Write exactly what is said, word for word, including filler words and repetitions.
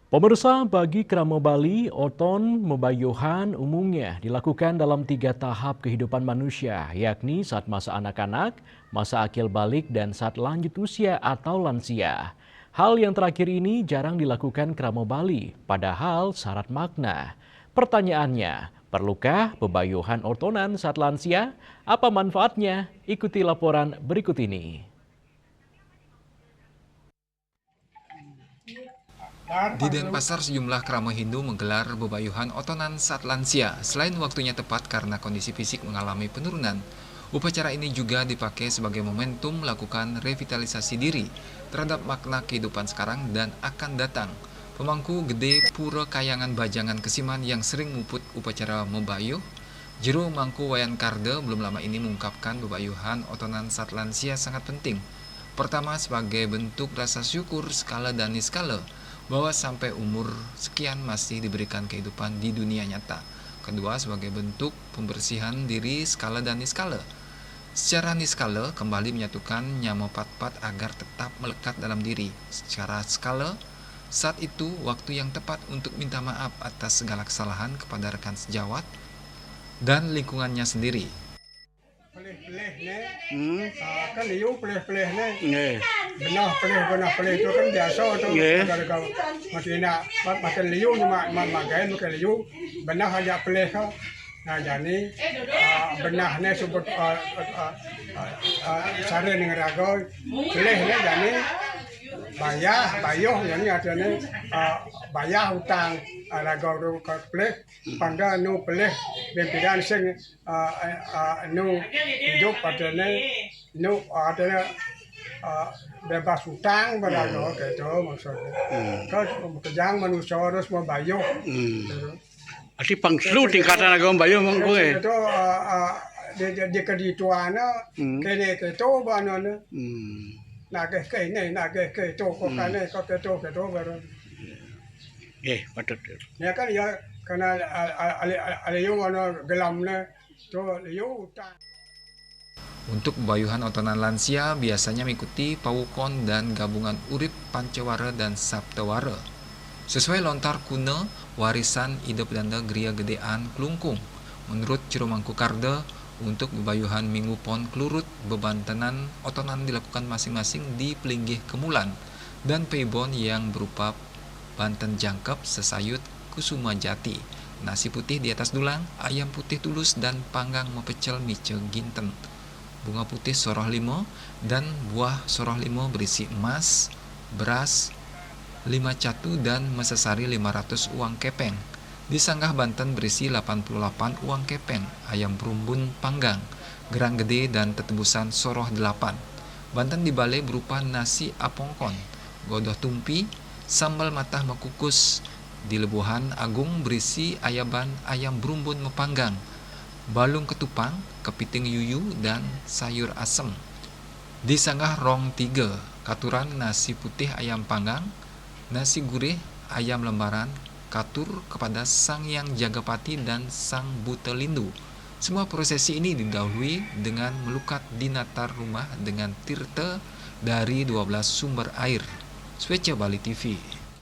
Pemirsa, bagi krama Bali, oton mebayuhan umumnya dilakukan dalam tiga tahap kehidupan manusia, yakni saat masa anak-anak, masa akil balik, dan saat lanjut usia atau lansia. Hal yang terakhir ini jarang dilakukan krama Bali, padahal syarat makna. Pertanyaannya, perlukah bebayuhan otonan saat lansia? Apa manfaatnya? Ikuti laporan berikut ini. Di Denpasar, sejumlah krama Hindu menggelar bebayuhan otonan saat lansia. Selain waktunya tepat karena kondisi fisik mengalami penurunan, upacara ini juga dipakai sebagai momentum melakukan revitalisasi diri terhadap makna kehidupan sekarang dan akan datang. Pemangku Gede Pura Kayangan Bajangan Kesiman yang sering muput upacara mebayuh, Jero Mangku Wayan Karda, belum lama ini mengungkapkan bebayuhan otonan saat lansia sangat penting. Pertama, sebagai bentuk rasa syukur sekala dan niskala bahwa sampai umur sekian masih diberikan kehidupan di dunia nyata. Kedua, sebagai bentuk pembersihan diri sekala dan niskala. Secara niskala kembali menyatukan nyama patpat agar tetap melekat dalam diri. Secara skala, saat itu waktu yang tepat untuk minta maaf atas segala kesalahan kepada rekan sejawat dan lingkungannya sendiri. Pelih-pelih ni, Hmm. ah, kan liu pelih-pelih ni. Nggih. Benah pelih, benah pelih tu kan biasa tu. Nggih. Kalau kau makin nak, mak- makin liu ni mak, mak magai makin liu. Benah aja pelih kau. Nah, jani, ah, benah ni sebut, ah, ah, ah, ah, sare dengan raga. Pelih ni jani bayah, bayuh jani artinya, ah, bayah utang, ah, raga tu ke pelih. Panda nu pelih pimpinan sing, ah, ah, nu hidup artinya, nu artinya, ah, bebas utang beraga gitu maksudnya. Hmm. Ke kejang manusia harus membayuh. Hmm. Ati pang telu tingkatan agama bayuh mangko eh. Itu, ah, ah, di, di, di kedituana, Hmm. kene keto banana. Hmm. Nagih kene, nagih keto, kok Hmm. kane, kok keto, keto baru. Nggih, patut. Ya kan ya karena, ah, ah, ali, ali, ali, wana gelamne tu liu utang. Untuk bebayuhan otonan lansia biasanya mengikuti pawukon dan gabungan urip Pancawara dan Saptawara. Sesuai lontar kuna warisan Ida Pedanda Gria Gedean Klungkung. Menurut Jero Mangku Karda, untuk bebayuhan Minggu Pon Klurut, bebantenan otonan dilakukan masing-masing di pelinggih kemulan dan peibon yang berupa banten jangkep, sesayut, kusuma jati, nasi putih di atas dulang, ayam putih tulus, dan panggang mepecel mica ginten. Bunga putih soroh lima dan buah soroh lima berisi emas, beras, lima catu, dan mesesari lima ratus uang kepeng. Di sanggah banten berisi lapan puluh lapan uang kepeng, ayam berumbun panggang, gerang gede, dan tetebusan soroh delapan. Banten di bale berupa nasi apongkon, godoh tumpi, sambal matah mekukus, di lebuhan agung berisi ayaban ayam berumbun mepanggang, balung ketupang, kepiting yuyu, dan sayur asem. Di sanggah rong tiga, katuran nasi putih ayam panggang, nasi gurih ayam lembaran, katur kepada Sang Yang Jagapati dan Sang Buta Lindu. Semua prosesi ini didahului dengan melukat di natar rumah dengan tirta dari dua belas sumber air. Swecca Bali T V.